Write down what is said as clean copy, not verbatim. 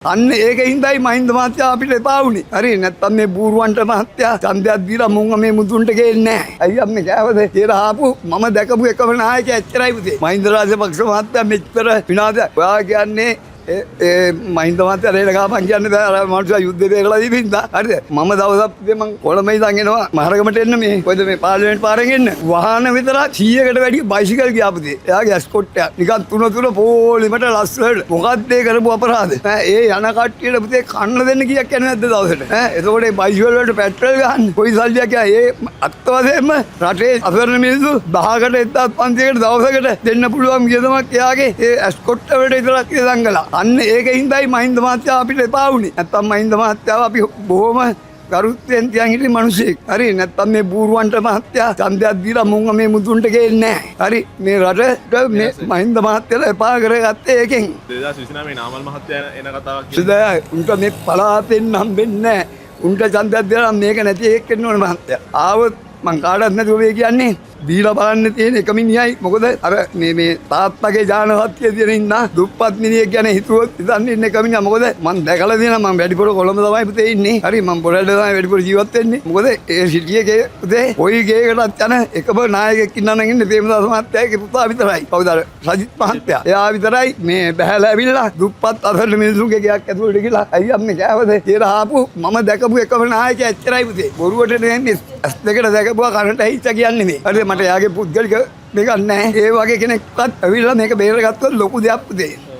අන්න ඒක හින්දායි මහින්ද මහත්තයා අපිට එපා වුනේ. හරි, නැත්තම් මේ බූරුවන්ට මහත්තයා ඡන්දයක් දීලා මුන් මේ මුදුන්ට ගේන්නේ නැහැ. අයියා මේ කෑවද කියලා ආපු මම දැකපු එකම නායකයා එච්චරයි පුතේ. මහින්ද රාජපක්ෂ මහත්තයා මෙච්චර විනාශ. ඔයා කියන්නේ ඒ ඒ මහින්ද මහත්තයා රේල ගාපන් කියන්නේ බෑ, අර මනුස්සයා යුද්ධේ බේරලා දීපින්දා. හරිද? මම දවසක් පුතේ මං කොළඹ ඉඳන් එනවා මහරගමට එන්න, මේ කොයිද මේ පාර්ලිමේන්තු පාරෙන් එන්න. වාහන විතරක් 100කට වැඩි බයිසිකල් ගියා පුතේ. එයාගේ ඇස්කොට් එක නිකන් තුන තුන පොලිමට ලස්සනට. මොකද්ද ඒ කරපු අපරාධ? ඈ, ඒ යන කට්ටියට පුතේ කන්න දෙන්න කීයක් යන්නේ නැද්ද දවසට? ඈ, එතකොට ඒ බයිසිකල් වලට පෙට්‍රල් ගහන්න කොයි සල්ලියක් යා? ඒ අත්ත වශයෙන්ම රටේ අසරණ මිනිස්සු 10කට 1500කට දවසකට දෙන්න පුළුවන් වියදමක් එයාගේ ඒ ඇස්කොට් වලට විතරක් වියදම් කළා. අන්න ඒක හින්දායි මහින්ද මහත්තයා අපිට එපා වුනේ. නැත්තම් මහින්ද මහත්තයාව අපි බොහොම ගරුත්වයෙන් තියන් හිටි මිනිසෙක්. හරි, නැත්තම් මේ බූරුවන්ට මහත්තයා ඡන්දයක් දීලා මුන් මේ මුදුන්ට ගේන්නේ නැහැ. හරි, මේ රටට මේ මහින්ද මහත්තයාලා එපා කරගත්තේ ඒකෙන්. 2029 නාමල් මහත්තයා එන කතාවක්. සුදා උන්ට මේ පළාතෙන් හම්බෙන්නේ නැහැ. උන්ට ඡන්දයක් දීලා මේක නැති එකෙක් වෙන්න ඕනේ මහත්තයා. ආවොත් මං කාටවත් නැතුව මේ කියන්නේ දීලා බලන්න තියෙන එක මිනිහයි. මොකද අර මේ මේ තාත්තගේ ඥාන සත්‍ය තියෙන ඉන්නා දුප්පත් මිනිහෙක් ගැන හිතුවොත් හිතන්න ඉන්න එක මිනිහා. මොකද මං දැකලා තියෙනවා, මං වැඩිපුර කොළඹ තමයි පුතේ ඉන්නේ. හරි, මං පොරැල්ල තමයි වැඩිපුර ජීවත් වෙන්නේ. මොකද ඒ සිටියේ ගේ පුතේ කොයි ගේකටත් යන එකම නායකයෙක් ඉන්නා නම් ඉන්නේ ප්‍රේමදාස මහත්තයාගේ පුතා විතරයි. කවුද අර රජිත් මහත්තයා. එයා විතරයි මේ බැහැලා ඇවිල්ලා දුප්පත් අසරණ මිනිසුන්ගේ ගෙයක් ඇතුළට ගිහලා අයියා මේ කෑවද කියලා ආපු මම දැකපු එකම නායකයා එච්චරයි පුතේ. බොරුවට නෙමෙයි, ඇස් දෙකට දැකපුවා කනට ඇහිච්ච කියන්නේ මේ. හරිද, මට එයාගේ පුද්ගලික මේකක් නැහැ. ඒ වගේ කෙනෙක්වත් ඇවිල්ලා මේක බේරගත්තොත් ලොකු දෙයක් පුතේ.